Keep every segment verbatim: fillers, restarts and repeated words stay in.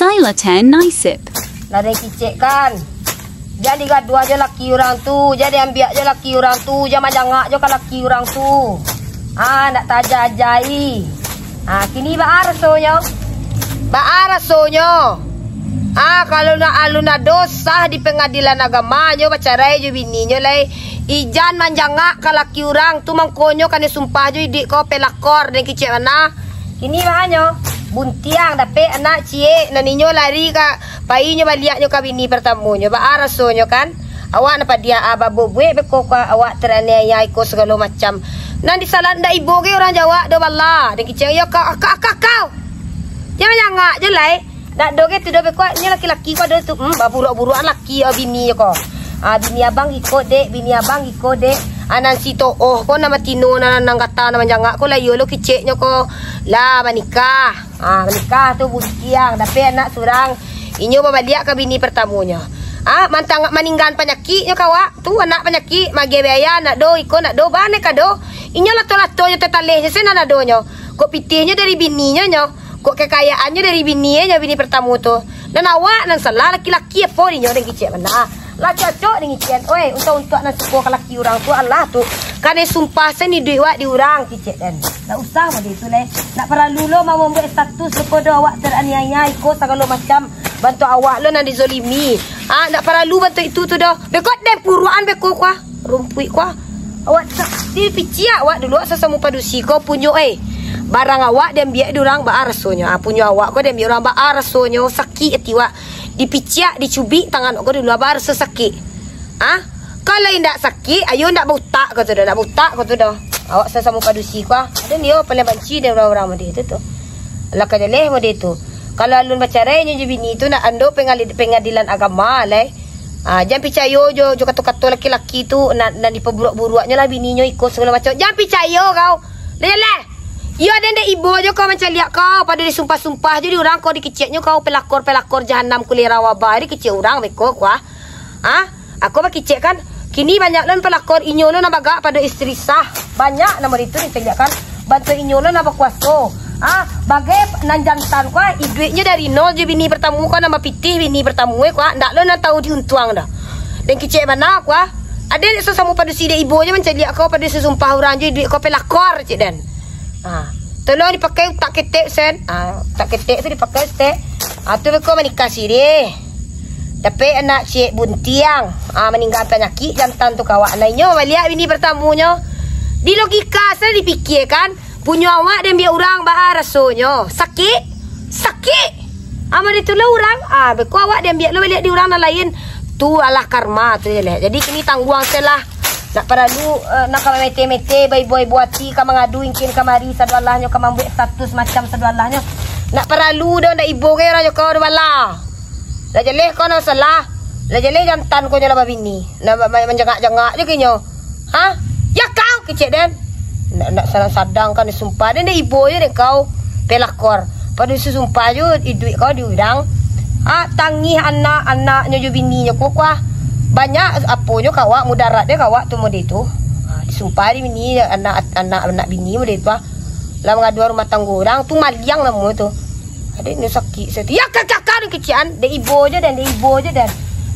Stylotan Nisip. Lah den kicek kan. Jan digaduah jo laki urang tu, jan diambiak jo laki urang tu, jan manjangak jo ka laki urang tu. Ah, ndak taja-ajai. Ah, kini baa rasonyo? Baa rasonyo? Ah, kalau nak alun ado sah di pangadilan agama, nyo bacarai jo bininyo lai. Ijan manjangak ka laki urang tu, mangkonyo kanai sumpah jo iduik ko pelakor, den kicek bana. Kini baa nyo? Buntiang dapek anak ciek, nan inyo lari ka, painyo baliaknyo ka bini partamonyo. Baa rasonyo kan? Awak nan padiah, ah, babuek beko ka awak teraniaya iko sagalo macam. Nan disalah ndak ibo ge urang jawab do bala. Den kicek yo ka, ka, ka, kau. Jan manjangak jo lai. Ndak do ge tu do beko, nyo laki-laki ko ado tu. Hmm, baburuak-buruak laki, ah, bini ko. Ah, bini abang iko, Dek, bini abang iko, Dek. Ah, nan si To'oh ko, nan batino, nan, nan gata, nan manjangak ko lah, iyo lo kiceknyo ko. Lah, manikah. Ah, manikah tu buntiang, dapek anak surang. Inyo babaliak ka bini partamonyo. Ah, mantang maninggaan panyakiknyo ka awak. Tu anak panyakik, maagiah biaya, ndak do, iko ndak do, baa ndak ka do. Inyo lato-latonyo tataleh se nan adonyo. Kok pitihnyo dari bininyo nyo. Kok kakayaannyo dari bininyo, bini partamo tu. Nan awak nan salah, laki-laki apo dinyo, den kicek bana. Lah cocok den kicek. Oi, untuak-untuak nan suko ka laki urang tu, alah tu. Kanai sumpah sen iduik wak di urang, kicek den. Ndak usah mode tu lai. Ndak paralu lo mambuek status beko do awak teraniaya iko sagalo macam. Bantuak awak lo nan dizolimi. Ah, ndak paralu bantuak itu tu doh. Beko den puruan beko kuah. Rumpuik kuah. Awak sa-, dipiciak awak dulu, awak sasamo padusi ko punyo, eh. Barang awak diambiak di urang baa rasonyo. Ah, punyo awak ko diambiak urang baa rasonyo, sakik ati awak. Dipiciak, dicubik tangan awak ko dulu, baa raso sakik. Ah? Kalau indak sakik, ayo ndak bautak ko tu doh, ndak bautak ko tu doh. Awak sasamo padusi ko, ah. Ado nio paling banci dek urang-urang mode tu tu. Lah ka jaleh mode tu. Kalau alun bacarai nyo jo bini tu, ndak ando pengali-, pengadilan agama lai. Ah, jan picayo jo, jo kato-kato laki-laki tu, nan, nan dipaburuak-buruaknyo lah bininyo iko sagalo macam. Jan picayo kau. Lah jaleh. Iyo, den dek ibo jo kau mancaliak kau, pado disumpah-sumpah jo di urang kau dikiceknyo kau pelakor-pelakor jahanam kulera wabah dikicek urang beko kuah. Ah, aku bakicek kan. Kini banyak lo nan pelakor, inyo lo nan bagak pado istri sah. Banyak nan mode tu dicaliak kan. Bantuak inyo lo nan bakuaso. Ah, bagai nan jantan kuah, iduiknyo dari nol jo bini partamo kuah, nan bapitih bini partamo, eh, kuah, ndak lo nan tau diuntuang doh. Den kicek bana kuah. Ado dek sasamo padusi dek ibo jo mancaliak kau pado sasumpah urang jo iduik kau pelakor, cek den. Ah, tolong dipakai utak ketek sen. Ah, utak ketek tu dipakai, stek. Ah, tu beko manikah sirih. Dapek anak ciek buntiang. Ah, maninggaan panyakik jantan tu ka awak. Nah, inyo baliak bini partamonyo. Di logika sen dipikiakan, punyo awak diambiak urang baa rasonyo. Sakik? Sakik! Ah, mode tu lah urang. Ah, beko awak diambiak lo baliak di urang nan lain. Tu alah karma tu jaleh. Jadi kini tangguang sen lah. Ndak paralu, eh, nak ka mamete-mete, baibo-ibo ati, ka mangadu ingkin kamari, sadualahnyo ka mambuek status macam sadualahnyo. Ndak paralu doh, ndak ibo ge urang jo kau doh bala. Lah jaleh kau nan salah. Lah jaleh jantan kau nyo lah babini. Nah, ma-, ma-, manjangak-jangak je kinyo. Ha? Ya kau kicek den. Ndak, ndak sadang-sadang kan disumpah. Den dek ibo je dek kau pelakor. Pado disumpah jo iduik kau di urang. Ha, tangih anak-anaknyo jo bininyo ko kuah. Banyak aponyo ka awak, mudarat dek ka awak tu mode tu. Ha, disumpah di bini, anak, anak, anak bini mode tu ah. Lah mangaduah rumah tanggo urang tu maliang namo tu. Adek ni sakik satu. Ya kakak kau ni kecian, dek ibo je den, dek ibo je den.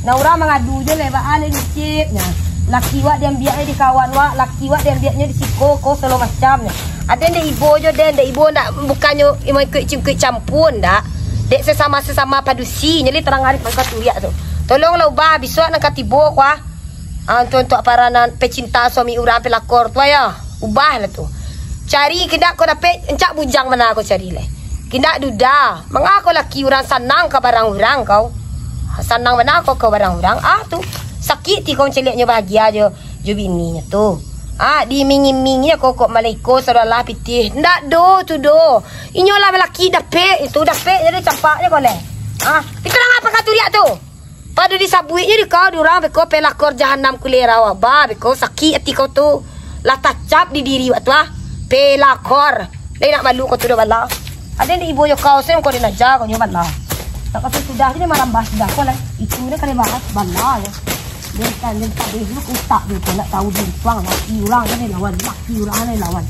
Nah, urang mangadu je leh, baa leh licik nyo. Laki wak diambiaknyo di kawan wak, laki wak diambiaknyo di siko, ko segalo macam nyo. Aden dek ibo je den, dek ibo ndak, bukannyo imo ikuik cingkuik campur ndak. Dek sesama-sesama padusi, nyeli tarang ari pangka turiak tu. Tolonglah ubah, bisuak nan ka tibo kuah. Ah, untuak-untuak para nan pecinta suami urang pelakor tu, yo. Ubahlah tu. Cari kindak kau dapek, encak bujang bana kau cari lai. Kindak duda. Manga kau laki urang sanang ka barang urang kau. Sanang bana kau ka barang urang. Ah, tu. Sakik ti kau mancaliaknyo bahagia jo, jo bininyo tu. Ah, diiming-imingnyo kau kok malaiko sadolah pitih. Ndak do, tu do. Inyo lah laki dapek, itu dapek jadi campaknyo kau lai. Ah, itu lah ngapa kau turiak tu? Pado disabuiknyo di kau, di urang beko pelakor jahanam kulera wabah, beko sakik ati kau tu. Lah tacap di diri wak tu ah. Pelakor. Lai nak malu kau tu doh bala. Aden dek ibo jo kau sen kau den aja kau nyo bala. Tak kau sudah je marambah sudah kau lah. Itu ni kali bahas bala yo. Dia kan dia tak deh lu utak dia tu nak tahu dia tuang laki urang kan dia lawan, laki urang kan dia lawan.